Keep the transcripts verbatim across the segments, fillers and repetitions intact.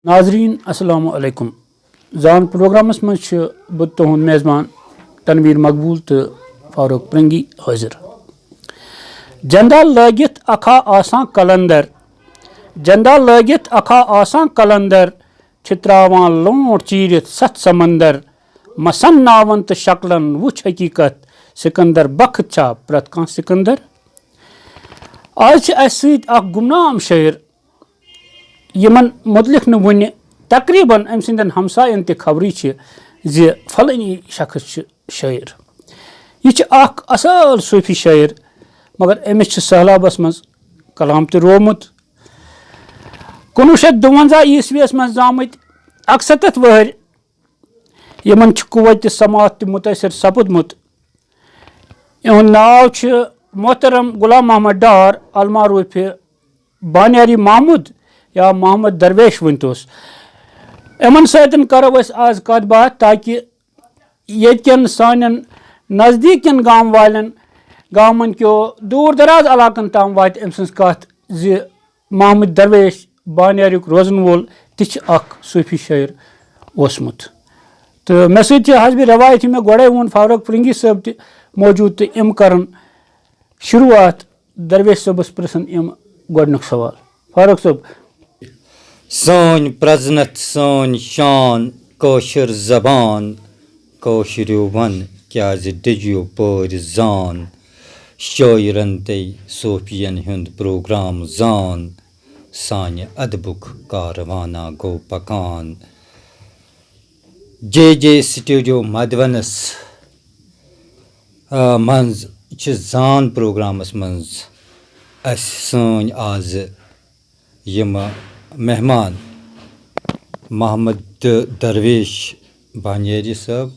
ناظرین، السلام علیکم۔ زان پروگرامس منٛز چھِ بہٕ تُہُنٛد میزبان تنویر مقبول تہٕ فاروق پرنگی حٲضِر۔ جندا لٲگِتھ اکھا آسان قلندر، جندا لٲگِتھ اکھا آسان قلندر، چھِ تراوان لونٛٹھ چیٖرِتھ ستھ سمندر، مسن ناون تہٕ شکلن وُچھ حقیقت، سکندر بخت چھا پرٛٮ۪تھ کانٛہہ سکندر؟ آز چھِ اسہِ سۭتۍ اکھ گمنام شٲعر، یِمن مُتعلق نہٕ وُنہِ تقریباً أمۍ سٕنٛدٮ۪ن ہمساین تہِ خبرٕے چھِ زِ فلٲنی شخص چھُ شٲعر۔ یہِ چھُ اکھ اصل صوٗفی شٲعر، مگر أمِس چھُ سہلابس منٛز کلام تہِ روومُت۔ کُنوُہ شیٚتھ دُوَنزاہ عیسویس منٛز زامٕتۍ اکستتھ وٕہٕرۍ، یِمن چھُ قوت سماعت تہِ متٲثر سپُدمُت۔ یِہُنٛد ناو چھُ محترم غلام محمد ڈار، المعروف بانیاری محمود یا محمد درویش ؤنۍتوس۔ یِمن سۭتۍ کرو أسۍ آز کتھ باتھ، تاکہِ ییٚتہِ کٮ۪ن سانٮ۪ن نزدیٖک کٮ۪ن گام والٮ۪ن، گامن کیو دوٗر دراز علاقن تام واتہِ أمۍ سٕنٛز کتھ زِ محمد درویش بانیاریُک روزن وول تہِ چھُ اکھ صوٗفی شٲعر اوسمُت۔ تہٕ مےٚ سۭتۍ چھِ حسبِ روایت، یہِ مےٚ گۄڈَے ووٚن، فاروق پرنگی صٲب تہِ موجود، تہٕ یِم کرن شروٗعات درویش صٲبس پرژھن یِم گۄڈٕنیُک سوال۔ فاروق صٲب۔ سٲنۍ پرزنتھ، سٲنۍ شان، کٲشِر زبان، کٲشرِو ون کیازِ ڈٔجِو پٲرۍ زان؟ شٲعرن تہٕ صوفین ہُنٛد پروگرام زان، سانہِ ادبُک کاروانہ گوٚو پکان۔ جے جے سٹوڈیو مدونس، آ، منٛز چھِ زان پروگرامس منٛز اسہِ سٲنۍ آزٕ یِم مہمان محمد درویش بانیری صٲب،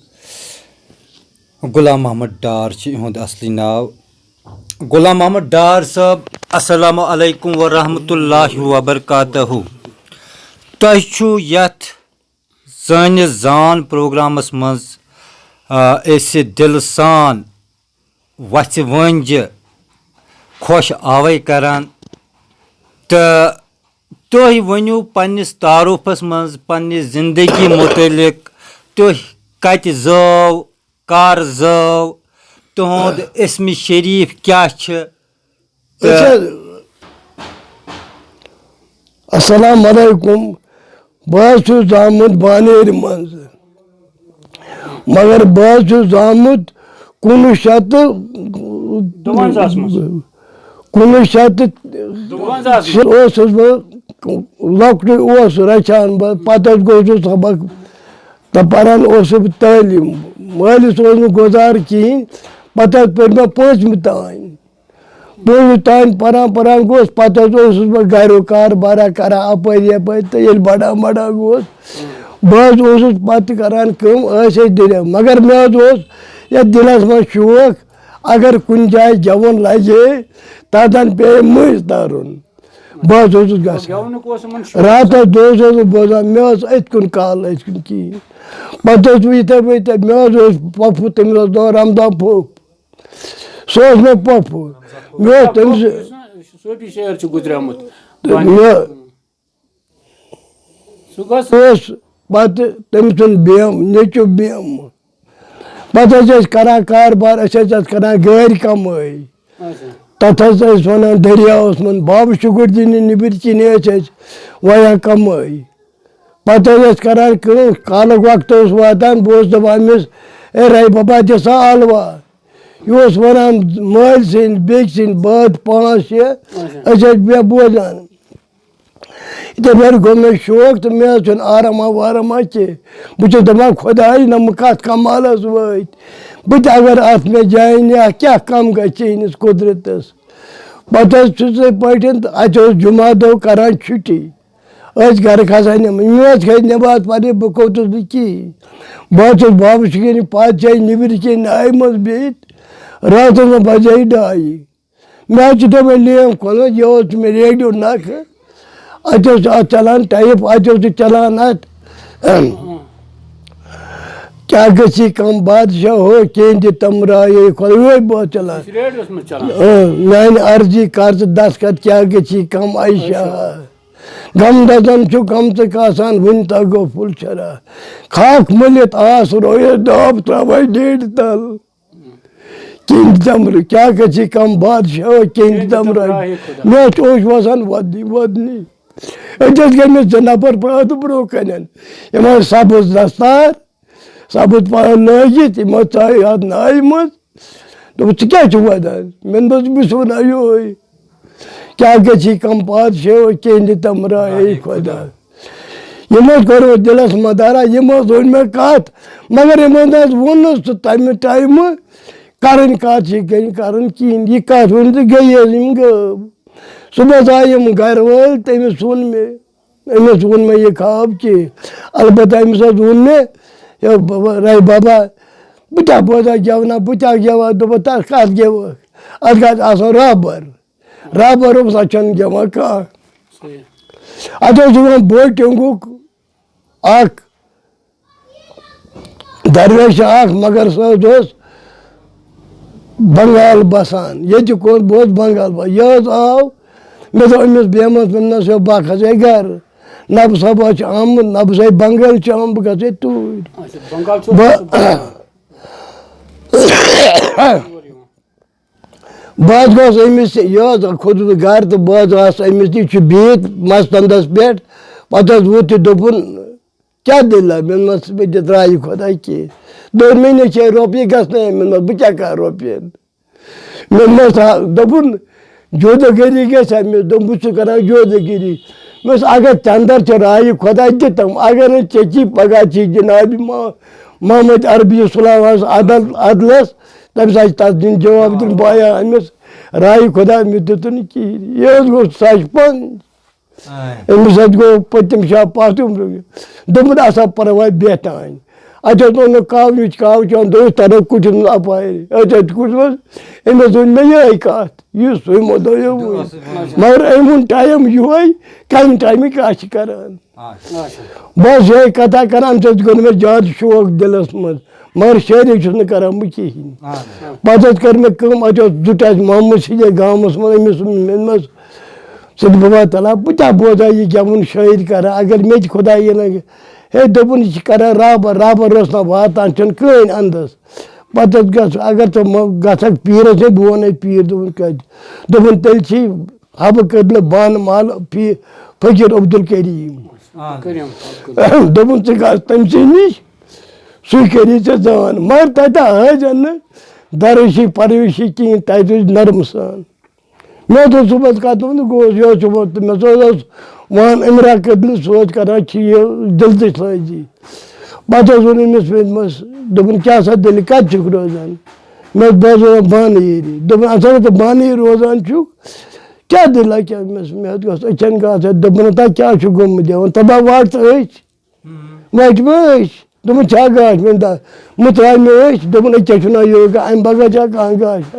غلام محمد ڈار چھُ یِہُنٛد اصلی ناو۔ غلام محمد ڈار صٲب، السلام علیکم ورحمۃ اللہ وبرکاتہ۔ تۄہہِ چھُو یتھ سٲنِس زان پروگرامس منٛز، آ، أسۍ دِلہٕ سان وژھِ وٲنجہِ خۄش آوے کران۔ تہٕ تُہۍ ؤنِو پننِس تعارُفس منٛز پننہِ زندگی متعلق، تُہۍ کتہِ زٲو، کر زٲو، تُہُنٛد اسمِ شریٖف کیٛاہ چھِ؟ أسۍ حظ، السلام علیکم۔ بہٕ حظ چھُس زامُت بانیرِ منٛز، مگر بہٕ حظ چھُس زامُت کُنوُہ شیٚتھ تہٕ دُوَنزاہَس منٛز۔ کُنوُہ شیٚتھ تہٕ دُوَنزاہَس منٛز۔ اوسُس بہٕ لۄکٹُے اوسُس رچھان بہٕ، پتہٕ حظ گوٚژھُس سبق تہٕ پران اوسُس بہٕ تعلیٖم۔ مٲلِس اوس نہٕ گُزارٕ کِہیٖنۍ، پتہٕ حظ پٔرۍ مےٚ پٲنٛژمہِ تام۔ پٲنٛژمہِ تام پران پران گوس، پتہٕ حظ اوسُس بہٕ گریُک کاربارا کران اپٲرۍ یپٲرۍ، تہٕ ییٚلہِ بڑان بڑان گوس، بہٕ حظ اوسُس پتہٕ کران کٲم، ٲسۍ أسۍ دٔریاو۔ مگر مےٚ حظ اوس یتھ دِلس منٛز شوق، اگر کُنہِ جایہِ گٮ۪وُن لگہِ ہے، تتٮ۪ن پیٚیہِ مٔنٛزۍ ترُن۔ بہٕ حظ اوسُس گژھان۔ گٮ۪ونُک اوس یِمن شوق۔ راتس دۄہس اوسُس بہٕ بوزان، مےٚ ٲس أتھۍ کُن کال، أتھۍ کُن کِہیٖنۍ۔ پتہٕ اوسُس بہٕ یِتھے پٲٹھۍ، مےٚ حظ اوس پۄپھٕ، تٔمِس اوس ناو رمضان پھوٚپ۔ سُہ اوس مےٚ پۄپھٕ۔ مےٚ اوس تٔمِس، یُس نہٕ صوفی شٲعر چھُ گُزریومُت۔ تہٕ مےٚ سُہ گوٚژھ اوس پتہٕ تٔمۍ سُنٛد بیمہٕ، نیٚچُو بیمہٕ۔ پتہٕ حظ ٲسۍ کران کاربار، أسۍ حظ ٲسۍ کران گٲرۍ کمٲے۔ اچھا۔ تتھ حظ ٲسۍ ونان دٔریاوس منٛز، بابہٕ شُکُر دِنہِ نیٚبٕرۍ کِنۍ ٲسۍ أسۍ وایان کمٲے۔ پتہٕ حظ ٲسۍ کران کٲم، کالُک وقت اوس واتان، بہٕ اوسُس دپان أمِس، "اے رے بابا، دِ سا ٲلوا۔" یہِ اوس ونان مٲلۍ سٕنٛدۍ، بیٚکہِ سٕنٛدۍ بٲتھ پانٛژھ شےٚ، اچھا۔ أسۍ ٲسۍ بیٚیہِ بوزان۔ یِتھَے پٲٹھۍ گوٚو مےٚ شوق تہٕ مےٚ حظ چھُنہٕ آرامہ وارامہ کینٛہہ۔ بہٕ چھُس دَپان، خۄداے، نہ بہٕ کَتھ کمالَس وٲتۍ۔ بہٕ تہِ اگر اَتھ مےٚ جایہِ نِیَکھ، کیٛاہ کَم گژھِ چٲنِس قُدرَتَس؟ پَتہٕ حظ چھُس یِتھَے پٲٹھۍ، اَتہِ اوس جُمعہ دۄہ کَران چھُٹی۔ ٲسۍ گَرٕ کھسان نٮ۪ماز۔ مےٚ حظ کھٔتۍ نٮ۪ماز پَرنہِ، بہٕ کھوٚتُس نہٕ کِہیٖنۍ۔ بہٕ حظ چھُس بابہٕ شُکرِ پادشاہی نیٚبرۍ کِنۍ نایہِ منٛز بِہِتھ، راتَس منٛز بَجے ڈاے۔ مےٚ حظ چھِ تِمَے لیم کھولمٕژ، یہِ اوس مےٚ ریڈیو نَکھٕ، اَتہِ اوس اَتھ چَلان ٹیپ، اَتہِ اوس یہِ چَلان اَتھ، کیٛاہ گٔژھی کَم بادشاہ ہو، کینٛہہ دِ تِم رایے کھۄل، یِہوٚے بہٕ اوس چَلان۔ یہِ چھُ ریڈیوَس منٛز چَلان۔ اۭں، میٛانہِ عرضی کر ژٕ دستخط، کیٛاہ گٔژھی کَم عائشہ۔ عائشہ۔ غم دزن چھُ غم تہٕ کاسان، وُنہِ تہ گوٚو پھُل شرا۔ خاک مٔلِتھ آس رویس، داب تراوے ڈیڈِ تل۔ کِنۍ تمرٕ کیٛاہ گژھِ کم بادشاہ، کِنۍ تمرٕ۔ مےٚ اوس اوش وسان ودنی ودنی۔ أتۍ ٲسۍ گٔمٕتۍ زٕ نفر پٲدٕ برونٛہہ کنٮ۪ن۔ یِم ٲسۍ سبٕز دستار، سبٕز پلو لٲگِتھ، یِمو ژایہِ اَتھ نایہِ منٛز۔ دوٚپُکھ، "ژٕ کیٛازِ چھُکھ وَدان؟" مےٚ دوٚپمَس، "بہٕ چھُس وَنان یِہوٚے، کیٛاہ گژھِ کَم پادشاہ، کِہیٖنۍ نہٕ تَمرا، ہے خۄدا۔" یِمو حظ کوٚر مےٚ دِلَس مدارا، یِمو حظ ؤنۍ مےٚ کَتھ، مگر یِمو نہٕ حظ ووٚن نہٕ سُہ تَمہِ ٹایمہٕ، کَرٕنۍ کَتھ چھِ کِنہٕ کَرٕنۍ کِہیٖنۍ۔ یہِ کَتھ ؤنِتھ گٔیے حظ یِم غٲب۔ صُبحَس آے یِم گَرٕ وٲلۍ، تٔمِس ووٚن مےٚ، أمِس ووٚن مےٚ یہِ خواب کہِ، البتہ أمِس حظ ووٚن مےٚ، "ہے بابا، رے بابا، بہٕ کیٛاہ بوزا گٮ۪ونا، بہٕ کیٛاہ گٮ۪وا؟" دوٚپُن، "تَتھ کَتھ گٮ۪وَکھ؟ اَتھ گژھِ آسُن رابر۔ رابر اوس، اَتھ چھَنہٕ گٮ۪وان کانٛہہ۔" صحیح۔ اَتھ اوس یِوان بوٚڑ ٹیوٚنٛگُک اَکھ درویش اکھ، مگر سُہ حظ اوس بنگال بسان۔ ییٚتہِ کوٚت بہٕ اوسُس بنگال بسان۔ یہِ حظ آو، مےٚ دوٚپ أمِس بیمس، دوٚپنس، "ہے، بہٕ کھسے گرٕ۔ نبہٕ صٲب حظ چھُ آمُت، نبہٕ صٲب بنگال چھُ آمُت، بہٕ گژھے توٗرۍ۔" اچھا، بنگال چھُ بہٕ اوسمُت بنگال۔ بہٕ حظ گوس أمِس، یہِ حظ کھوٚتُس بہٕ گرٕ تہٕ بہٕ حظ آس أمِس نِش، چھُ بِہِتھ مستندس پٮ۪ٹھ۔ پتہٕ حظ ووت یہِ، دوٚپُن، کیٛاہ دٔلیٖلہ؟ مےٚ ووٚنمَس، "مےٚ دِ ترٛایہِ خۄداے کینٛہہ۔" دوٚپُن، "مےٚ نِش چھے رۄپیہِ گژھنَے۔" مےٚ ووٚنمَس، "بہٕ کیٛاہ کَرٕ رۄپیَن؟" مےٚ ووٚنمَس، "ہا،" دوٚپُن، "جودٕ گٔری گژھِ ہا؟" مےٚ دوٚپ، "بہٕ چھُس کَران جودٕ گٔری۔" مےٚ ووٚنمَس، "اگر چندر چھِ رایہِ خۄداے دِ تِم، اگر نہٕ ژےٚ چی پگاہ چی جنابِ ما-، محمد عربی سُلاوَس عدل-، عدلَس، تٔمِس آسہِ تَتھ دیُن جواب دیُن، بہٕ آیا أمِس رایہِ خۄداے، مےٚ دیُتُن نہٕ کِہیٖنۍ۔" یہِ حظ گوٚو سَچ پَن۔ آے۔ أمِس حظ گوٚو پٔتِم شاہ پَتھ کُن۔ دوٚپُن، "اَسا پَرواے بیٹھان۔" اَتہِ حظ اوٚن نہٕ کاوٕ نِچ کاوٕ چٮ۪وان، دوٚپُس، "تَرو کُٹھِس منٛز اَپارِ۔" أتھۍ اَتہِ کُٹھِس منٛز أمِس ووٚن مےٚ یِہوٚے کَتھ، یُس تُہۍ مےٚ دۄیو ووٚن۔ مگر أمۍ ووٚن ٹایم یِہوٚے، کَمہِ ٹایمہٕ کیٛاہ چھِ کَران؟ آے۔ بَس یِہوٚے کَتھا کَران، اَمہِ سۭتۍ گوٚو نہٕ مےٚ زیادٕ شوق دِلَس منٛز۔ مگر شٲعری چھُس نہٕ کران بہٕ کِہیٖنۍ۔ اہن۔ پتہٕ حظ کٔر مےٚ کٲم، اَتہِ اوس زُٹھ اَسہِ محمد سیدے گامَس منٛز، أمِس ووٚن مےٚ، مےٚ دوٚپمَس، "ژٕ تہٕ بابا تعالیٰ، بہٕ کیٛاہ بوزان یہِ گٮ۪وُن شٲعری کران، اگر مےٚ تہِ خۄداے یہِ نہٕ۔" ہے دوٚپُن، "یہِ چھِ کران رابر، رابر اوس نہٕ واتان، چھُنہٕ کٕہٕنۍ اَندَس۔" پتہٕ حظ گژھ، اگر ژٕ مہ-، گژھکھ پیٖرَس نِش، بہٕ وَنَے پیٖر، دوٚپُن، "کَتہِ؟" دوٚپُن، "تیٚلہِ چھِ حبہٕ کٔدلہٕ بانہٕ مال فی-، فقیٖر عبدالکریم۔" اہن۔ دوٚپُن، "ژٕ گژھ تٔمۍ سٕے نِش۔" سُے کٔری ژےٚ زان۔ مگر تَتہِ حٲج نہٕ درویشی پرویشی کِہیٖنۍ، تَتہِ روٗزۍ نرم سان۔ مےٚ حظ اوس صُبحَس کَتھ دوٚپمُت، گوس یورٕ چھُ ووت تہٕ مےٚ حظ اوس وان عمرا قٲبلہِ سوز کران چھِ یہِ دِلدٕچ لٲزی۔ پَتہٕ حظ ووٚن أمِس، مےٚ دوٚپمَس، دوٚپُن، "کیٛاہ سا دٔلیٖل، کَتہِ چھُکھ روزان؟" مےٚ حظ، "بہٕ حظ روزان بانہٕ ییٖری۔" دوٚپُن، "اَتھ حظ ژٕ بانہٕ ییٖری روزان چھُکھ، کیٛاہ دٔلیٖلہ کیٛاہ؟" مےٚ حظ، مےٚ حظ گوٚژھ أچھَن گاسہٕ ہٮ۪تھ۔ دوٚپُن، "تَتھ کیٛاہ چھُ گوٚمُت یِوان؟ تَتھ ہا وَٹ تہٕ أچھ۔" وَچہِ ما ٲسۍ؟ دوٚپُن، "چھا گاش؟" مےٚ دوٚپ، "مُتراے مےٚ ٲسۍ۔" دوٚپُن، "أکیٛاہ چھُنہ یہِ گا-، اَمہِ بغٲر چھا کانٛہہ گاش؟"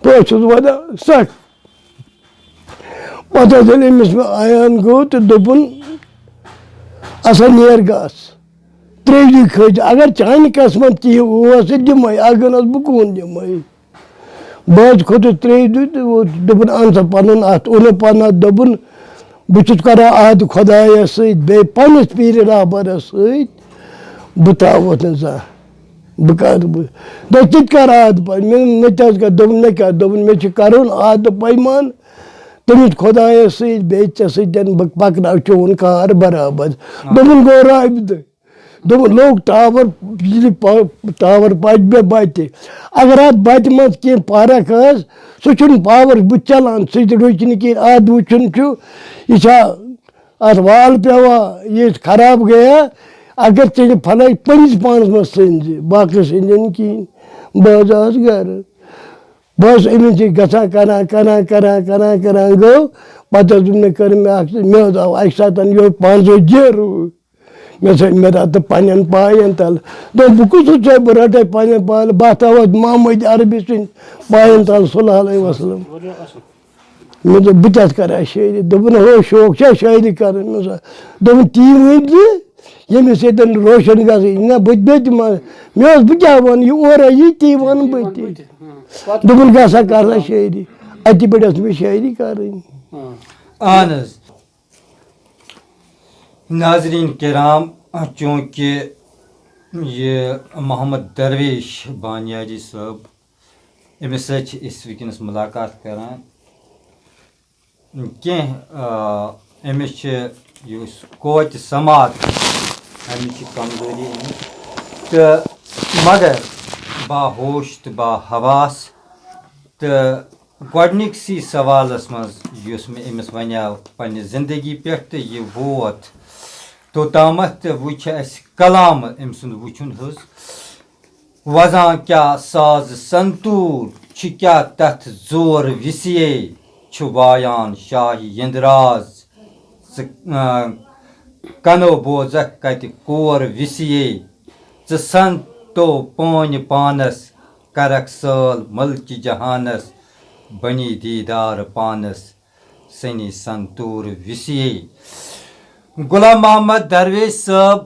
بہٕ حظ چھُس وَنان سَکھ۔ پَتہٕ حظ ییٚلہِ أمِس مےٚ عیان گوٚو تہٕ دوٚپُن، "اَسا نیر گژھ، ترٛیٚیہِ دُہۍ کھٔتۍ، اگر چانہِ قٕسمت تہِ یہِ اوس، ژٕ دِمَے، اگر نہٕ حظ بہٕ کُن دِمَے۔" بہٕ حظ کھوٚتُس ترٛیٚیہِ دُہۍ تہٕ ووت، دوٚپُن، "اَن سا پَنُن اَتھ۔" اوٚن مےٚ پَنُن اَتھ، دوٚپُن، "بہٕ چھُس کران عہد خۄدایَس سۭتۍ، بیٚیہِ پنٛنِس پیٖرِ رہبرَس سۭتۍ، بہٕ ترٛاوَتھ نہٕ زانٛہہ، بہٕ کَرٕ بہٕ۔" دوٚپُس، "ژٕ تہِ کَر عہد پَے؟" مےٚ، مےٚ تہِ حظ کَر، دوٚپُن، "مےٚ کیٛاہ؟" دوٚپُن، "مےٚ چھُ کَرُن عہد پَیمان تٔمِس خۄدایَس سۭتۍ، بیٚیہِ ژےٚ سۭتۍ، بہٕ پَکناو چون کار برابر۔" دوٚپُن، گوٚو رٲبطہٕ۔ دوٚپُن، لوٚگ ٹاوَر، بجلی پا-، ٹاوَر پَتہِ مےٚ بَتہِ۔ اگر اَتھ بَتہِ منٛز کینٛہہ پَرَکھ ٲس، سُہ چھُنہٕ پاوَر بُتھ چَلان، سُہ تہِ رُکہِ نہٕ کِہیٖنۍ۔ اَتھ وٕچھُن چھُ، یہِ چھا اَتھ وال پٮ۪وان، یہِ خراب گٔیا، اگر ژےٚ یہِ پھَلٲے پنٛنِس پانَس منٛز سٔنزِ، باقٕے سٔنزِ نہٕ کِہیٖنۍ۔ بہٕ حظ آس گَرٕ۔ بہٕ حظ أمِس یہِ گژھان، کَران، کَران، کَران، کَران، کَران گوٚو۔ پَتہٕ حظ دوٚپ مےٚ، کٔر مےٚ اَکھ، مےٚ حظ آو اَکہِ ساتَن یِہوٚے پانٛژھ وَے جیرٕ۔ مےٚ ژھٕنۍ مےٚ رَٹہٕ پنٛنٮ۪ن پایَن تَل۔ دوٚپ، "بہٕ کُس حظ ژےٚ بہٕ رَٹَے پنٛنٮ۪ن پایَن؟ بہٕ ہا تھاوَتھ محمد عربی سٕنٛدۍ پایَن تَل صلی اللہ علیہ وسلم۔" مےٚ دوٚپ، "بہٕ کیٛاہ کَرٕ ہا شٲعری؟" دوٚپُن، "ہو، شوق چھا شٲعری کَرٕنۍ؟" مےٚ دوٚپ، دوٚپُن، "تی ؤنۍ زِ ییٚمِس سۭتۍ روشَن گژھِ۔ نہ، بہٕ تہِ، بہٕ تہِ ما-، مےٚ اوس، بہٕ کیٛاہ وَنہٕ، یہِ اورَے یی، تی وَنہٕ بہٕ تہِ۔" دوٚپُن، "گژھ سا، کَر سا شٲعری۔" اَتی پٮ۪ٹھ ٲس مےٚ شٲعری کَرٕنۍ۔ اہن حظ۔ ناظرین کرام، چونکہ یہ محمد درویش بانیاری صٲب، أمِس سۭتۍ چھِ أسۍ وٕنکیٚنَس مُلاقات کران۔ کینٛہہ، آ، أمِس چھِ یُس قوتِ سماعت، اَمِچ چھِ کمزوری أمِس۔ تہٕ مگر باہوش تہٕ باحواس، تہٕ گۄڈٕنِکسٕے سوالَس منٛز یُس مےٚ أمِس وَنیٛاو پنٛنہِ زندگی پٮ۪ٹھ، تہٕ یہِ ووت توٚتامَتھ، تہٕ وۄنۍ چھِ اَسہِ کلامہٕ أمۍ سُنٛد وٕچھُن حظ۔ وزان کیٛاہ ساز سنتوٗر، چھِ کیٛاہ تَتھ زور وِسیے، چھُ وایان شاہہِ یِنٛدراز۔ ژٕ، آ، کنو بوزکھ کتہِ کور وِسیے۔ ژٕ سنتو پٲنۍ پانس، کرکھ سٲل ملکہِ جہانس، بنی دیدار پانس، سنی سنتور وِسیے۔ غلام محمد درویش صٲب،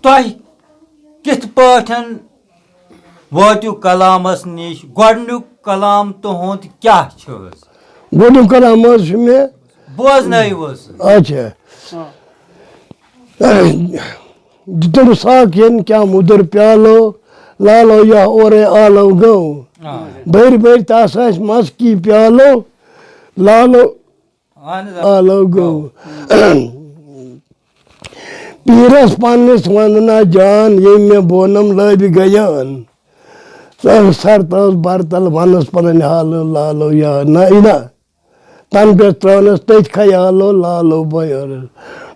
تۄہہِ کِتھ پٲٹھۍ وٲتِو کلامس نِش؟ گۄڈٕنیُک کلام تُہُنٛد کیٛاہ چھُ حظ؟ گۄڈٕنیُک کلام حظ چھُ مےٚ بوزنٲیِو حظ۔ اچھا۔ دِتُم ساقِین کیٛاہ مُدُر پیالو، لالو یا اورے آلو گوٚو۔ آ۔ بٔرۍ بٔرۍ تس ٲسۍ مَس کی پیالو، لالو اہن حظ، آ۔ آلو گوٚو۔ پیٖرس پننِس وندنا جان، ییٚمۍ مےٚ بونم لٲبہِ گیان۔ سر سر تس برتل ونس پنٕنۍ حالو لالو یا نہ، یہِ نہ۔ تن پٮ۪ٹھ ترٲونس تٔتھۍ خیالو لالو بۄیٲرس۔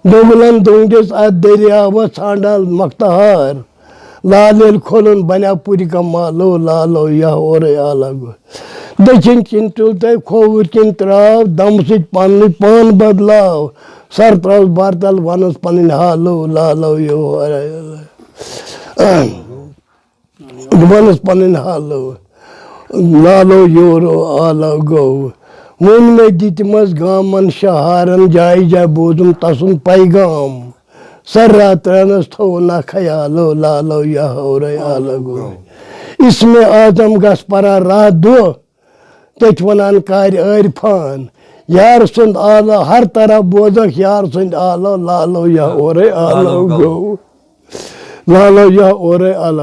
دوٚگلن دُنٛگِس اتھ دٔریاوس ژھانٛڈان مۄختہار۔ لال ییٚلہِ کھولُن بنیٛا پُرِ کمالو لالو یا اورے آلو گوٚو۔ دٔچھِنۍ کِنۍ تُل تٔمۍ کھووُر کِنۍ ترٛاو، دمہٕ سۭتۍ پننُے پان بدلاو۔ سر ترٲوس برتل ونس پنٕنۍ حالو لالو یا اورے آلو۔ دوٚپنس پنٕنۍ حالو، لالو یورو آلو گوٚو۔ وۄنۍ مےٚ دِتمس گامن شہارن جایہِ جایہِ بوزُم تسُنٛد پیغام۔ سر راترانس تھوو نہ خیالو، لالو یا ہورے آلو گوٚو۔ اسمِ اعظم گژھ پران راتھ دۄہ، تٔتھۍ ونان کارِ عارفان۔ یار سُنٛد آلو ہر طرف بوزکھ، یار سُنٛد آلو لالو یا اورے آلو آلو گوٚو۔ گوٚو۔ لالو یا اورے آلو۔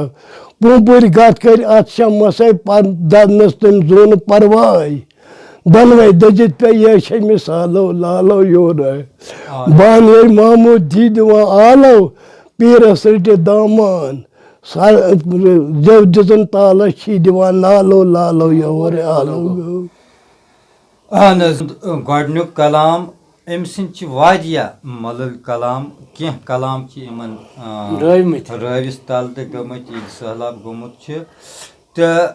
پوٗنٛپوٗرۍ گتھ کٔرۍ اتھ شمس ہے پن ددنس تٔمۍ زون پرواے۔ دۄنوے دٔجِتھ پیٚیہِ یہِ چھےٚ مثالو لالو یورے۔ آلو۔ بانیٲرۍ محمود دی دِوان آلو، پیٖرس رٔٹِتھ دامان۔ سا-، زٮ۪و دِژٕن تالس چھی دِوان نالو لالو یور آلو گوٚو۔ اہن حظ، گۄڈٕنیُک کلام، أمۍ سٕنٛدۍ چھِ واریاہ مۄلٕلۍ کلام، کینٛہہ کلام چھِ یِمن، آ، رٲومٕتۍ۔ رٲوِس تل تہِ گٔمٕتۍ، ییٚلہِ سٔہلاب گوٚمُت چھُ۔ تہٕ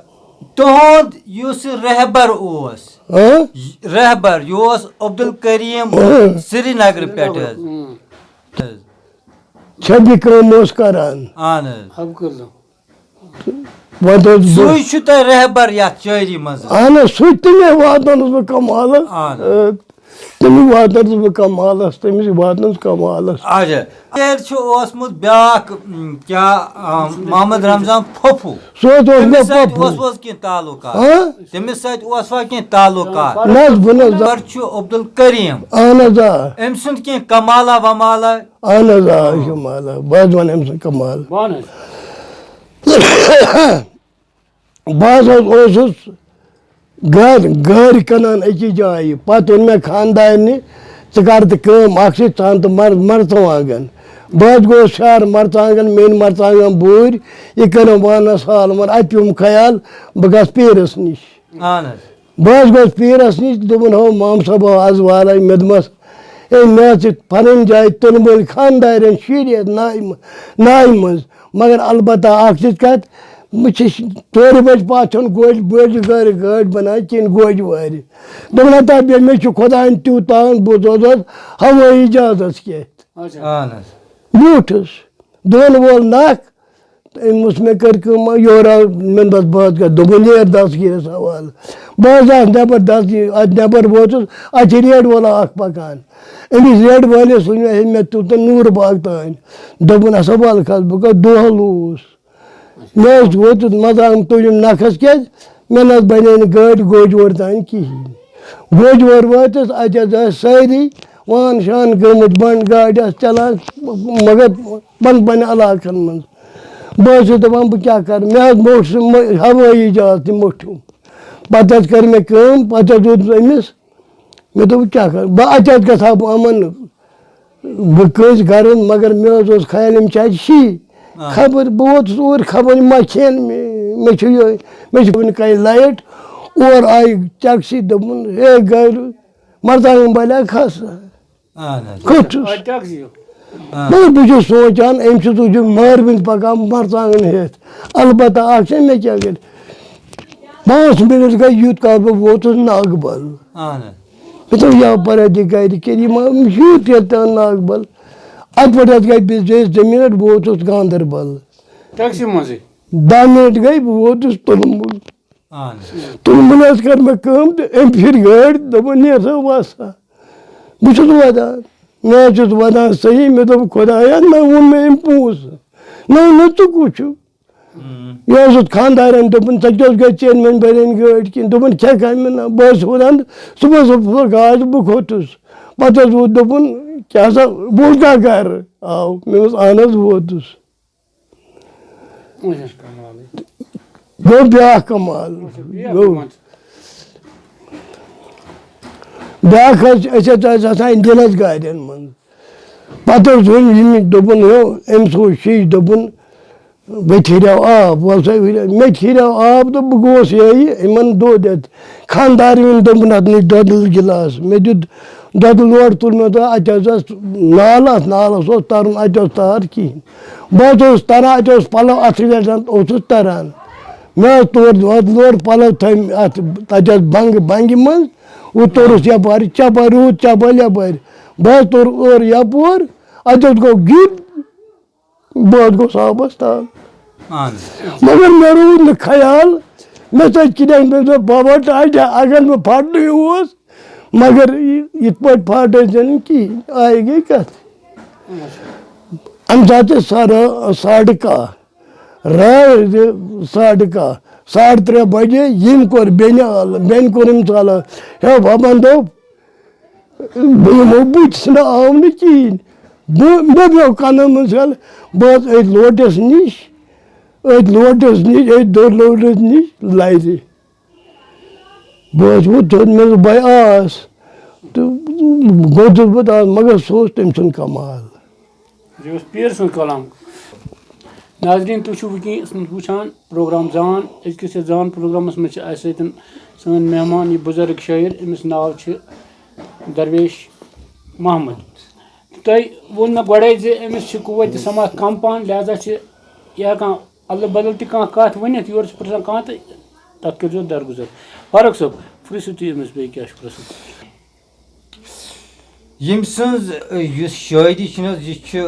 تُہُنٛد یُس رہبر اوس، ہاں؟ رہبر، یہِ اوس عبدالکریم، ہاں۔ سرینگرٕ پٮ۪ٹھ حظ۔ ہاں۔ چھبہِ کٲم اوس کران۔ اہن حظ۔ حب کٔرۍزیو۔ وۄنۍ حظ بہٕ سُے چھُ تۄہہِ رہبر یتھ شٲعری منٛز۔ اہن حظ، سُہ تہِ مےٚ واتناونس بہٕ کمالس۔ اہن حظ۔ آ، تٔمِس واتناونس بہٕ کمالس، تٔمِس واتناونس کمالس۔ اچھا، تیٚلہِ چھُ اوسمُت بیٛاکھ، م، کیٛاہ، آ، محمد رمضان پھوٚپھوٗ۔ سُہ حظ اوس مےٚ تٔمِس سۭتۍ پھوٚپھوٗ۔ اوسوٕ حظ کینٛہہ تعلقات؟ ہاں؟ تٔمِس سۭتۍ اوسوا کینٛہہ تعلقات؟ نہ حظ، بہٕ نہ حظ۔ گۄڈٕ چھُ عبدالکریم۔ اہن حظ، آ۔ أمۍ سُنٛد کینٛہہ کمالہ ومالہ؟ اہن حظ، آ، یہِ چھُ مالہ۔ بہٕ حظ وَنہٕ أمۍ سُنٛد کمال۔ وَن حظ۔ بہٕ حظ اوسُس گرِ، گٲرۍ کٕنان أکِس جایہِ۔ پَتہٕ ووٚن مےٚ خانٛدارنہِ، "ژٕ کر تہٕ کٲم اکھ، چھِ ژٕ اَن تہٕ مر-، مرژٕوانٛگن۔" بہٕ حظ گوٚوُس شہر مرژٕوانٛگن، میٛٲنۍ مرژٕوانٛگن بوٗرۍ، یہِ کٔرٕم وانَس حال، مگر اَتہِ پیوٚم خیال، بہٕ گژھٕ پیٖرَس نِش۔ اہن حظ۔ بہٕ حظ گوٚوُس پیٖرَس نِش، دوٚپُن، "ہو مام صٲب، آز والَے۔" مےٚ دوٚپمَس، "ہے، مےٚ حظ چھِ پَنٕنۍ جاے تُلمٕتۍ خانٛدارٮ۪ن شیٖرِتھ نایہِ مہ-، نایہِ منٛز، مگر البتہ اَکھ چیٖز کَتھ، بہٕ چھُس ژورِ بَجہِ پَتھ چھَنہٕ گوجہِ، بٔجہِ گٲڑۍ، گٲڑۍ بَنان کِہیٖنۍ، گوجہِ وارِ۔" دوٚپُن، "ہتا بیٚیہِ مےٚ چھُ خۄدایَن تیوٗت تاوَن، بہٕ روزٕ حظ ہوٲیی جہازَس کیٚتھ۔" اچھا۔ اہن حظ۔ بیوٗٹھُس، دۄن وول نَکھ، تہٕ أمۍ ووٚژھ مےٚ کٔر کٲم، یورٕ آو مےٚ دوٚپمَس، "بہٕ حظ گژھٕ۔" دوٚپُن، "نیر دستگیٖرَس حوالہٕ۔" بہٕ حظ آس نٮ۪بَر دستگیٖر، اَتہِ نٮ۪بَر ووتُس، اَتہِ چھِ ریڈ وولا اَکھ پَکان۔ أمِس ریڈ وٲلِس ووٚن مےٚ، "ہے، مےٚ تُل تہٕ نوٗرٕ باغ تام۔" دوٚپُن، "ہسا وَلہٕ کھَس، بہٕ کَتھ دۄہَل اوس۔" مےٚ حظ ووتُس منٛزٕ آمُت تُلُن نَکھَس کیٛازِ؟ مےٚ نہ حظ بَنے نہٕ گٲڑۍ گوجور تام کِہیٖنۍ۔ گوجور وٲتِس، اَتہِ حظ ٲسۍ سٲری پان شان گٔمٕتۍ بنٛد، گاڑِ آسہٕ چلان، مگر پن پننہِ علاقن منٛز۔ بہٕ حظ چھُس دپان، بہٕ کیٛاہ کرٕ؟ مےٚ حظ موٚٹھ سُہ مٔ-، ہوٲیی جہاز تہِ موٚٹھیوم۔ پتہٕ حظ کٔر مےٚ کٲم، پتہٕ حظ ووٚنُس أمِس، مےٚ دوٚپ، کیٛاہ کرٕ؟ بہٕ اَتہِ حظ گژھٕ ہا بہٕ یِمن، بہٕ کٲنٛسہِ گرن، مگر مےٚ حظ اوس خیال، یِم چھِ اَتہِ شی۔ آ۔ خبر، بہٕ ووتُس اور، خبر ما کھٮ۪ن مےٚ، مےٚ چھُ یِہوٚے، مےٚ چھُ وُنہِ کَنہِ لایٹ۔ اورٕ آیہِ ٹیکسی، دوٚپُن، ہے گرِ، مرژٕوانٛگن بَلیا کھس۔ اہن حظ۔ کھوٚت چھُس۔ اَتہِ اکھ زیُو۔ آ۔ مگر بہٕ چھُس سونٛچان، أمۍ چھُس وٕچھُن مارٕ بٔنٛدۍ پَکان مرژٕوانٛگن ہٮ۪تھ۔ البتہ اَکھ چھےٚ مےٚ کیٛاہ کَرِ؟ پانٛژھ مِنٹ گٔے یوٗت کال بہٕ ووتُس ناگبل۔ اہن حظ۔ مےٚ دوٚپ، یا پَرا دِ گَرِ کِنہٕ یہِ ما یوٗت ییٚتہِ تام ناگبل۔ اَتہِ پٮ۪ٹھ حظ گٔے بیٚیہِ بیٚیِس زٕ مِنٹ، بہٕ ووتُس گاندربل۔ ٹیکسی منٛزٕے؟ دَہ مِنٹ گٔے، بہٕ ووتُس تُلمُل۔ اہن حظ۔ تُلمُل حظ کٔر مےٚ کٲم تہٕ أمۍ پھِر گٲڑۍ، دوٚپُن، "نیر سا، وَس سا۔" بہٕ چھُس وَدان، مےٚ حظ چھُس وَدان صحیح، مےٚ دوٚپ، "خۄدایا، نہ ووٚن مےٚ أمۍ پونٛسہٕ، نہ ووٚن مےٚ ژٕ کُس چھُکھ؟" ہُم۔ یہِ حظ اوس خانٛدارٮ۪ن دوٚپُن، "ژےٚ کیٛاہ اوس گژھِ چین وین بَرٮ۪ن گٲڑۍ کِنۍ؟" دوٚپُن، "کھٮ۪کھ اَنہِ مےٚ نہ، بہٕ حظ ہُران صُبحس وۄتھٕ گاش، بہٕ کھوٚتُس۔" پَتہٕ حظ ووت، دوٚپُن، "کیٛاہ سا، بوٗزکھا گَرٕ آو؟" مےٚ ووٚنُس، "اَہَن حظ ووتُس۔" اچھا۔ گوٚو بیٛاکھ کمال۔ اچھا، بیٛاکھ گوٚو۔ کمال۔ بیٛاکھ حظ، أسۍ حظ ٲسۍ آسان اِنڈینَس گاڑٮ۪ن منٛز۔ پَتہٕ حظ ووٚن ییٚمہِ، دوٚپُن، "ہیو، أمۍ سوٗز شیٖشہٕ"، دوٚپُن، "مےٚ تہِ ہیٚریو آب، وَل سا ہُرے۔" مےٚ تہِ ہیٚریو آب تہٕ بہٕ گوس یہِ ہیٚیہِ یِمَن دۄد ہٮ۪تھ۔ خانٛدارِنۍ دوٚپُن، "اَتھ نِش دۄدٕ گِلاس۔" مےٚ دیُت دۄدٕ لوٹہٕ، تُل مےٚ تہٕ اَتہِ حظ ٲس نالہٕ، اَتھ نالَس اوس تَرُن، اَتہِ اوس تار کِہیٖنۍ۔ بہٕ حظ اوسُس تَران، اَتہِ اوس پَلو اَتھٕ وٮ۪ٹھان، اوسُس تَران۔ مےٚ حظ تور دۄدٕ لوٹہٕ، پَلو تھٲوۍ مےٚ اَتھ، تَتہِ ٲس بَنٛگہٕ، بَنٛگہِ منٛز، وۄنۍ توٚرُس یَپارِ چَپَر، روٗد چَپَر یَپٲرۍ۔ بہٕ حظ توٚر اورٕ یَپور، اَتہِ حظ گوٚو گِد، بہٕ حظ گوٚوُس آبَس تَل۔ اہن حظ۔ مگر مےٚ روٗد نہٕ خیال، مےٚ سۭتۍ کِتھ کٔنۍ، مےٚ دوٚپ، "بابا ٹاٹھا، اگر بہٕ پھٹنٕے اوس، مگر یہِ، یِتھ پٲٹھۍ پھاٹے ژےٚ نہٕ کِہیٖنۍ، آیہِ گٔے کَتھ۔" اَمہِ ساتہٕ ٲسۍ ساڑٕ، ساڑٕ کاہ، راتھ ساڑٕ کاہ، ساڑٕ ترٛےٚ بجے، ییٚمۍ کوٚر بیٚنہِ آلہٕ، بیٚنہِ کوٚر أمِس آلہٕ، ہے، بَبَن دوٚپ، بہٕ یِمو بٕتھِ، سُہ نہ آو نہٕ کِہیٖنۍ۔ بہٕ، مےٚ پیوٚو کَنَن منٛز یَلہٕ۔ بہٕ حظ أتھۍ لوٹَس نِش، أتھۍ لوٹَس نِش، أتھۍ دوٚر لوٹَس نِش لَرِ۔ بہٕ حظ ووٚتھُس، مےٚ دوٚپ، "بَے آس۔" تہٕ گوٚو دوٚپ بہٕ تَتھ، مگر سُہ اوس تٔمۍ سُنٛد کمال۔ یہِ اوس پیٖر سُنٛد کلام۔ ناظریٖن، تُہۍ چھِو وٕنکیٚنَس وٕچھان پروگرام زان۔ أزکِس یَتھ زان پروگرامَس منٛز چھِ اَسہِ سۭتۍ سٲنۍ مہمان، یہِ بُزرگ شٲعر، أمِس ناو چھِ درویش محمد۔ تۄہہِ ووٚن مےٚ گۄڈَے زِ أمِس چھِ قوتِ سماعت کم پہن، لہذا چھِ یہِ ہٮ۪کان ادلہٕ بدل تہِ کانٛہہ کَتھ ؤنِتھ، یورٕ چھِ پرٛژھان کانٛہہ تہٕ تَتھ کٔرۍزیو درگُزر۔ فاروق صٲب، پرٛژھِو تُہۍ أمِس بیٚیہِ کیٛاہ چھُ پرٛژھُن۔ ییٚمۍ سٕنٛز، یُس شٲعری چھِ نہٕ حظ، یہِ چھِ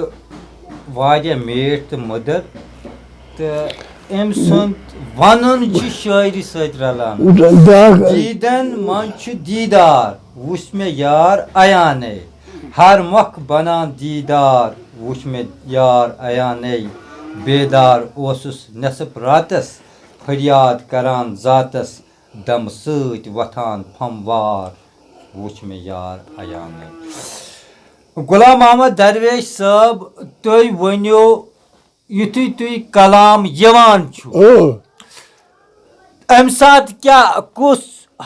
واریاہ میٖٹھ تہٕ مٔدٕر، تہٕ أمۍ سُنٛد وَنُن چھُ شٲعری سۭتۍ رَلان۔ بیٛاکھ دیٖدن منٛز چھُ دیٖدار، وُچھ مےٚ یار عیانے۔ ہر مۄکھ بنان دیٖدار، وُچھ مےٚ یار عیانے۔ بیدار اوسُس نٮ۪صٕف راتس، فریاد کران ذاتس، دمہٕ سۭتۍ وۄتھان پھموار، وُچھ مےٚ یار عیانے۔ غلام محمد درویش صٲب، تُہۍ ؤنِو، یُتھُے تُہۍ کلام یِوان چھُ، اۭں۔ اَمہِ ساتہٕ کیٛاہ، کُس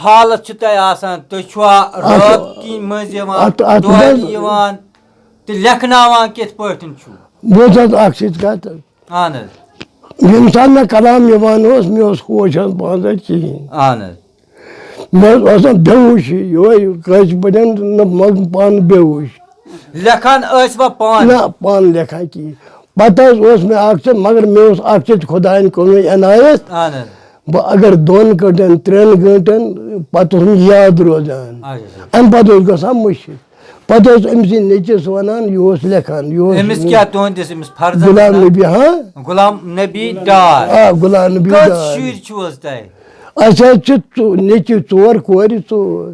حالت چھِ تۄہہِ آسان؟ تُہۍ چھُوا اَتھ، رٲتۍ کِنۍ مٔنٛزۍ یِوان، اَتھ، اَتھ دۄہلہِ منٛز یِوان تہٕ لیکھناوان کِتھ پٲٹھۍ چھُو؟ بوز حظ اَکھ چیٖز کَتھ۔ اَہَن حظ۔ ییٚمہِ ساتہٕ مےٚ کلام یِوان اوس، مےٚ اوس ہوش حظ پانہٕ سۭتۍ کِہیٖنۍ۔ اَہَن حظ۔ مےٚ حظ اوس نہٕ بے ہوشی، یِہوٚے کٲنٛسہِ پٲٹھۍ نہٕ، مگر پانہٕ بے ہوش۔ لیکھان ٲسۍ وا پانہٕ؟ نہ، پانہٕ لیکھان کِہیٖنۍ۔ پَتہٕ حظ اوس مےٚ اَکھ چیٖز، مگر مےٚ اوس اَکھ چیٖز خۄدایَن کوٚرمُت عنایت۔ اَہَن حظ۔ بہٕ اگر دۄن گٲنٛٹَن، ترٛٮ۪ن گٲنٛٹَن، پَتہٕ اوس مےٚ یاد روزان۔ اچھا، اچھا۔ اَمہِ پَتہٕ اوس گژھان مٔشِتھ۔ پَتہٕ اوس أمۍ سٕنٛدۍ نیٚچوِس وَنان، یہِ اوس لیکھان، یہِ اوس أمِس کیٛاہ تُہٕنٛدِس أمِس فرزَنٛدَس غلام ناو؟ نبی، ہاں؟ غلام نبی ڈار۔ آ، غلام نبی کٔژ ڈار۔ شُرۍ چھِو حظ تۄہہِ؟ اَسہِ حظ چھِ ژو-، نیٚچوۍ ژور، کورِ ژور۔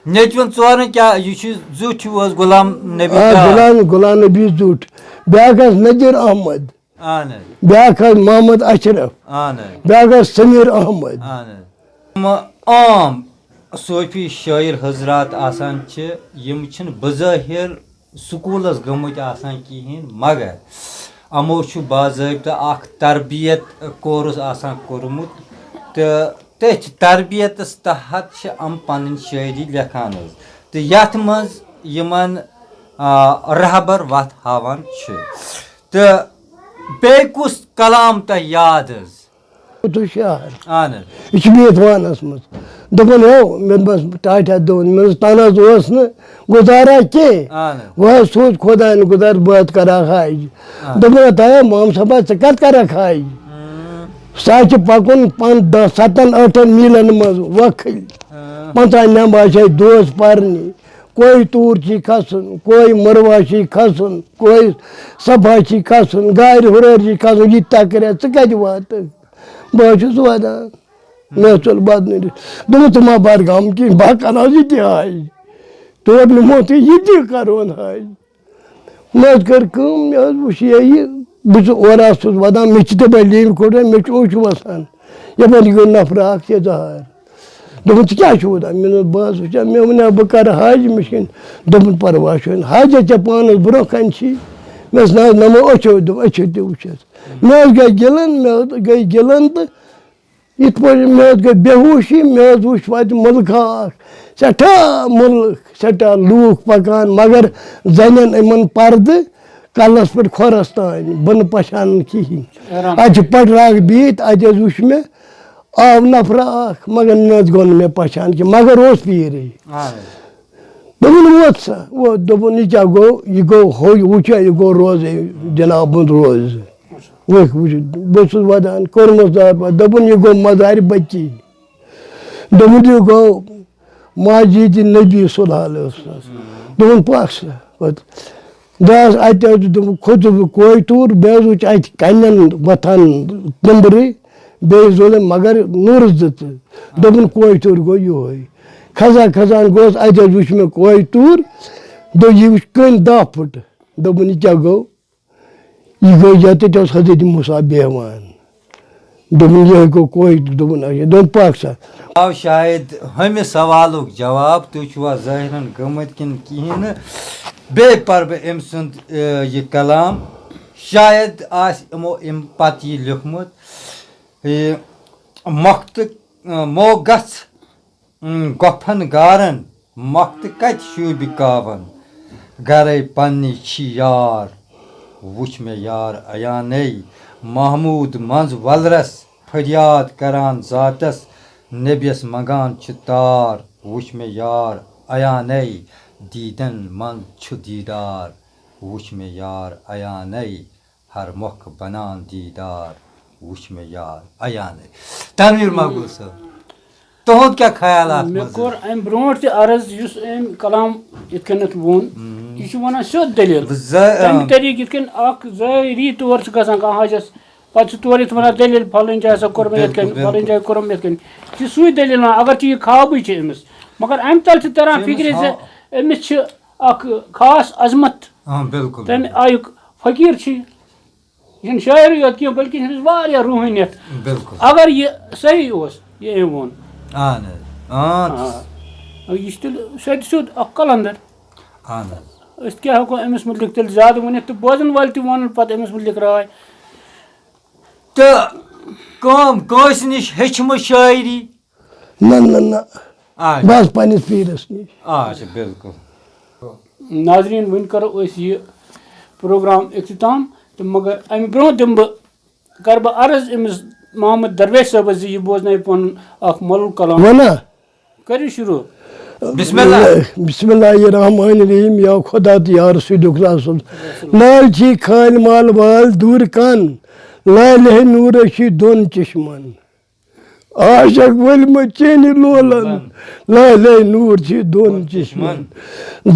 نیٚچوٮ۪ن ژورَن کیٛاہ، یہِ چھُ زیُٹھ ہیوٗ حظ غلام نبی آ، ڈار؟ غلام، غلام نبی زیُٹھ۔ بیٛاکھ حظ نذیٖر احمد۔ اہن حظ۔ بیٛاکھ حظ محمد اشرف۔ اہن حظ۔ بیٛاکھ حظ سمیٖر احمد۔ اہن حظ۔ یِم عام صوفی شٲعر حضرات آسان چھِ، یِم چھِنہٕ بظٲہِر سکوٗلَس گٔمٕتۍ آسان کِہیٖنۍ، مگر یِمو چھُ باضٲبطہٕ اَکھ تربیت کورس آسان کوٚرمُت، تہٕ تٔتھۍ تربیتَس تحت چھِ یِم پَنٕنۍ شٲعری لیکھان حظ۔ تہٕ یَتھ منٛز یِمَن، آ، رہبر وَتھ ہاوان چھِ۔ تہٕ بیٚیہِ کُس کلام تۄہہِ یاد حظ؟ تہٕ شہر۔ اہن حظ۔ یہِ چھُ بیت وانَس منٛز۔ دوٚپُن، "ہیو، مےٚ دوٚپمَس، ٹاٹھا دوٚپُن، مےٚ دوٚپمَس، تَنہٕ حظ اوس نہٕ گُزارا کینٛہہ۔ اہن حظ۔ وۄنۍ حظ سوٗز خۄدایَن گُزار، بہٕ حظ کَرٕ ہا حج۔" آ۔ دوٚپُن، "ہتا ہے، مام صٲب، ژٕ کَتھ کَرَکھ حج؟" اۭں۔ سُہ حظ چھِ پَکُن پَن-، دَہ، سَتَن، ٲٹھَن میٖلَن منٛز وۄکھٕلۍ۔ اۭں۔ پنٛژاہ نٮ۪مبہٕ حظ چھِ اَسہِ دۄہَس پَرنہِ۔ کویہِ توٗر چھِ کھَسُن، کویہِ مُروا چھِ کھَسُن، کویہِ صفا چھِ کھَسُن، گارِ ہُرٲرۍ چھِ کھَسُن، یہِ تہِ تَکرِ، ژٕ کَتہِ واتَکھ؟ بہٕ حظ چھُس وَدان۔ مےٚ حظ ژوٚل بَدنہٕ۔ دوٚپمَس، "ژٕ ما بَر غم کِہیٖنۍ، بہٕ ہا کَرٕ حظ یہِ تہِ حج۔ تور نِمو تہٕ یہِ تہِ کَرون حج۔" مےٚ حظ کٔر کٲم، مےٚ حظ وٕچھ یہِ، یہِ، بہٕ چھُس اورٕ آسُس وَدان، مےٚ چھِ دَپان، لیٚمبۍ کھوٚٹ، مےٚ چھُ اوٚش وَسان۔ یَپٲرۍ گٔے نفرٕ اَکھ، یہِ زٕ ہار۔ دوٚپُن، "ژٕ کیٛاہ چھُکھ وَدان؟" مےٚ دوٚپُس، "بہٕ حظ وٕچھان، مےٚ وَنیٛاو بہٕ کَرٕ حج، مےٚ چھِ کِنۍ۔" دوٚپُن، "پَرواے چھُنہٕ، حج ژےٚ پانَس برونٛہہ کَنہِ چھی۔" مےٚ دوٚپُس، "نہ حظ، نہ مےٚ أچھو دوٚپ، أچھو تہِ وٕچھِتھ۔" مےٚ حظ گٔے گِلَن، مےٚ حظ گٔے گِلَن تہٕ یِتھ پٲٹھۍ مےٚ حظ گٔے بے ہوشی، مےٚ حظ وٕچھ وَتہِ مُلکہ اَکھ، سٮ۪ٹھاہ مُلک، سٮ۪ٹھاہ لوٗکھ پَکان، مگر زَنٮ۪ن یِمَن پَردٕ کَلَس پٮ۪ٹھ کھۄرَس تام، بہٕ نہٕ پَہچانان کِہیٖنۍ۔ حیران۔ اَتہِ چھِ پَٹرِ اَکھ بِہِتھ، اَتہِ حظ وٕچھ مےٚ، آو نفرا اَکھ، مگر نہ حظ گوٚو نہٕ مےٚ پَہچان کِہیٖنۍ، مگر اوس پیٖرٕے۔ آ۔ دوٚپُن، "ووت سا، ووت۔" دوٚپُن، "یہِ کیٛاہ گوٚو؟ یہِ گوٚو ہُہ، وٕچھا، یہِ گوٚو روزے جنابُن روزٕ۔ وٕچھ، وٕچھ۔" بہٕ چھُس وَدان، کوٚرمَس دار پَتہٕ۔ دوٚپُن، "یہِ گوٚو مزارِ بٔچی۔" دوٚپُن، "یہِ گوٚو مسجد نبی صلی اللہ علیہ وسلم۔" دوٚپُن، "پَکھ سا۔" پَتہٕ درٛاس اَتہِ حظ، دوٚپُن، کھوٚتُس بہٕ کویہِ توٗر، مےٚ حظ وٕچھ اَتہِ کَنٮ۪ن وۄتھان تِمبرٕ۔ بیٚیہِ زولُم مگر نوٗرس دِژٕ۔ دوٚپُن، "کویہِ توٗر گوٚو یِہوٚے۔" کھسان کھسان گوس، اَتہِ حظ وٕچھ مےٚ کویہِ توٗر۔ دوٚپ، "یہِ وٕچھ کٔنۍ دَہ فُٹ۔" دوٚپُن، "یہِ کیٛاہ گوٚو؟" یہِ گوٚو یَتٮ۪تھ اوس حضرت موسیٰ بیٚہوان۔ دوٚپُن، "یِہوٚے گوٚو کویہِ توٗر۔" دوٚپُن، "اچھا۔" دوٚپُن، "پَکھ سا۔" آو شاید ہُمہِ سوالُک جواب، تُہۍ چھِوا ظٲہِرَن گٔمٕتۍ کِنہٕ کِہیٖنۍ نہٕ؟ بیٚیہِ پَرٕ بہٕ أمۍ سُنٛد، اے، یہِ کلام۔ شاید آسہِ یِمو اَمہِ پَتہٕ یہِ لیوٚکھمُت۔ یہِ مۄختہٕ، اۭں، مو گژھ، اۭں، گۄپھن گارن، مۄختہٕ کتہِ شوٗبہِ کاون؟ گرے پننی چھی یار، وُچھ مےٚ یار عیانے۔ محمود منٛز ولرس فریاد کران ذاتس، نبیس منگان چھِ تار، وُچھ مےٚ یار عیانے۔ دیدن منٛز چھُ دیدار، وُچھ مےٚ یار عیانے۔ ہر مۄکھ بنان دیدار، وُچھ مےٚ یار عیانے۔ تنویر مقبول صٲب، تُہُنٛد کیٛاہ خیال اَتھ مےٚ منٛز؟ کوٚر اَمہِ برونٛٹھ تہِ عرض، یُس أمۍ کلام یِتھ کٔنٮ۪تھ ووٚن، یہِ چھُ وَنان سیوٚد دٔلیٖل۔ بہٕ زٲ-، تَمہِ اۭں۔ طریٖقہٕ یِتھ کٔنۍ اَکھ زٲیری طور چھُ گژھان کانٛہہ حاجَس، پَتہٕ چھُ تورٕ یِتھ وَنان، "دٔلیٖل فَلٲنۍ جایہِ ہسا کوٚر مےٚ یِتھ بِلکُل، کٔنۍ، فَلٲنۍ بِلکُل۔ جایہِ کوٚرُم یِتھ کٔنۍ۔" یہِ چھُ سُے دٔلیٖل وَنان، اگر چھُ یہِ خابٕے چھُ أمِس، مگر اَمہِ تَل چھُ تَران أمِس فِکرِ زِ ہا- أمِس چھِ اَکھ خاص عظمت۔ آ، بِلکُل۔ تَمہِ آیُک فقیٖر چھُ یہِ۔ یہِ چھُنہٕ شٲعرٕے یوت کینٛہہ، بلکہِ چھِ أمِس واریاہ روٗحٲنیت۔ بِلکُل۔ اگر یہِ صحیح اوس، یہِ أمۍ ووٚن۔ اہن حظ۔ آ، آ۔ یہِ چھُ تیٚلہِ سیوٚد سیوٚد اکھ قلندر۔ اہن حظ۔ أسۍ کیٛاہ ہٮ۪کو أمِس مُتعلِق تیٚلہِ زیادٕ ؤنِتھ؟ تہٕ بوزن وٲلۍ تہِ وَنَن پَتہٕ أمِس مُتعلِق راے۔ تہٕ کٲم کٲنٛسہِ نِش ہیٚچھمٕژ شٲعری؟ نہ، نہ، نہ۔ آ۔ بس پننِس پیٖرس نِش۔ آ، اچھا، بِلکُل۔ ناظریٖن، وۄنۍ کرو أسۍ یہِ پروگرام اختتام، تہٕ مگر امہِ برونٛہہ دِمہٕ بہٕ، کرٕ بہٕ عرض أمِس محمد درویش صٲبس زِ یہِ بوزنایہِ پنُن اکھ مۄلُل کلام۔ وَنا؟ کٔرِو شروع۔ بسم اللہ۔ بسم اللہ الرحمن الرحیم۔ یا خدا تہٕ یا رسول خدا صلی اللہ۔ لال چھی خالہِ مال وال دوٗر کن، لالہِ ہے نوٗرس چھی دۄن چشمن۔ عاشق ؤلۍ مےٚ چینہِ لولن، لالے نوٗر چھی دۄن چشمن۔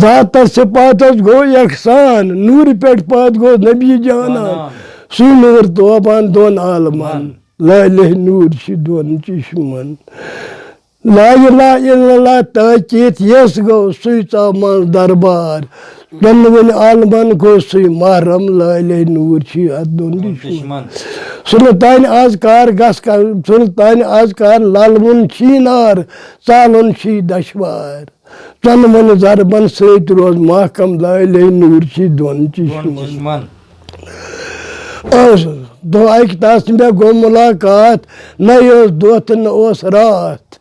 ذاتس صفاتس گوٚو یکسان، نوٗرِ پٮ۪ٹھ پتھ گوٚو نبی جانان۔ سُے نوٗر توبان دۄن عالمن، لالے نوٗر چھی دۄن چشمن۔ لا الہ الا اللہ تاکیت یس گوٚو، سُے ژاو منٛز دربار۔ دۄنوٕنۍ عالمن گوٚو سُے محرم، لالے نوٗر چھی اتھ دۄن دُشمن۔ سُلطانِ اذکار گژھ کر، سُلطانِ اذکار للوُن چھی نار، ژالُن چھی دشوار۔ ژۄنوَن ضربن سۭتۍ روز محکم، لالے نوٗر چھی دۄن چشمن۔ چشمن۔ اوس دۄہ اکہِ تس مےٚ گوٚو مُلاقات، نہ اوس دۄہ تہٕ نہ اوس راتھ،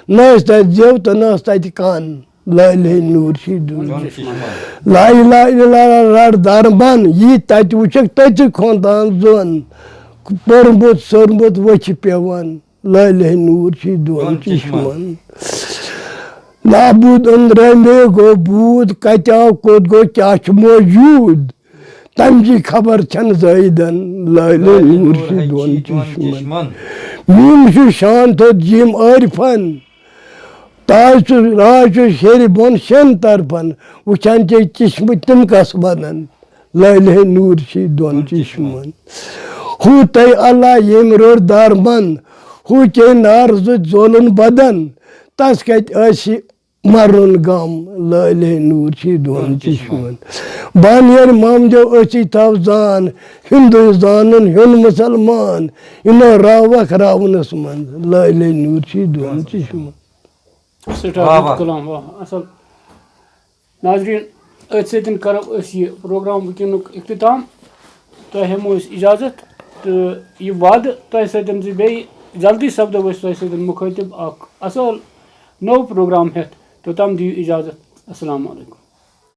نہ ٲسۍ تتہِ زیو تہٕ نہ ٲس تتہِ کن۔ لالے نوٗر چھی دۄن۔ دۄن چشمن۔ لا الہ الا اللہ رٹ دربن، یی تتہِ وٕچھکھ تٔتھۍ کھۄتان زۄن۔ پوٚرمُت سوٚرمُت وٕچھِ پٮ۪وان، لالے نوٗر چھی دۄن دۄن چشمن۔ چشمن۔ معبوٗد أنٛدرمے گوٚو بوٗد، کتہِ آو کوٚت گوٚو کیٛاہ چھُ موجوٗد، تمچی خبر چھنہٕ زٲیدن، لالے لالے نوٗر نوٗر چھی ہے دۄن چھی دۄن چشمن۔ چشمن۔ میٖم چھُ شان تھوٚد جیم عٲرفن، تاج چھُ راج چھُ ہیٚرِ بۄن شٮ۪ن طرفن، وٕچھان چھے چشمہٕ تِم کس ونن، لالے نوٗر چھی دۄن دۄن چشمن۔ چشمن۔ ہُہ تۄہہِ اللہ ییٚمۍ روٚر درمن، ہُہ چے نار زٕ زولُن بدن، تس کتہِ ٲسہِ مرُن غم، لالے نوٗر چھی دۄن دۄن چشمن۔ چشمن۔ بانیر مامدیو أچھی تھاو زان، ہندوٗ زانُن ہیوٚن مُسلمان، یِمو راوکھ راونس منٛز، لالے نوٗر چھی دۄن دۄن چشمن۔ سٮ۪ٹھاہ واہ، رُت واہ۔ کلام، واہ، اصل۔ ناظرین، أتھۍ سۭتۍ کرو أسۍ یہِ پروگرام وٕنکیٚنُک اختتام۔ تۄہہِ ہٮ۪مو أسۍ اجازت تہٕ یہِ وعدٕ تۄہہِ سۭتۍ زِ بیٚیہِ جلدی سپدو أسۍ تۄہہِ سۭتۍ مُخٲطب اکھ اصل نوٚو پروگرام ہٮ۪تھ۔ توٚتام دِیِو اجازت۔ السلام علیکم۔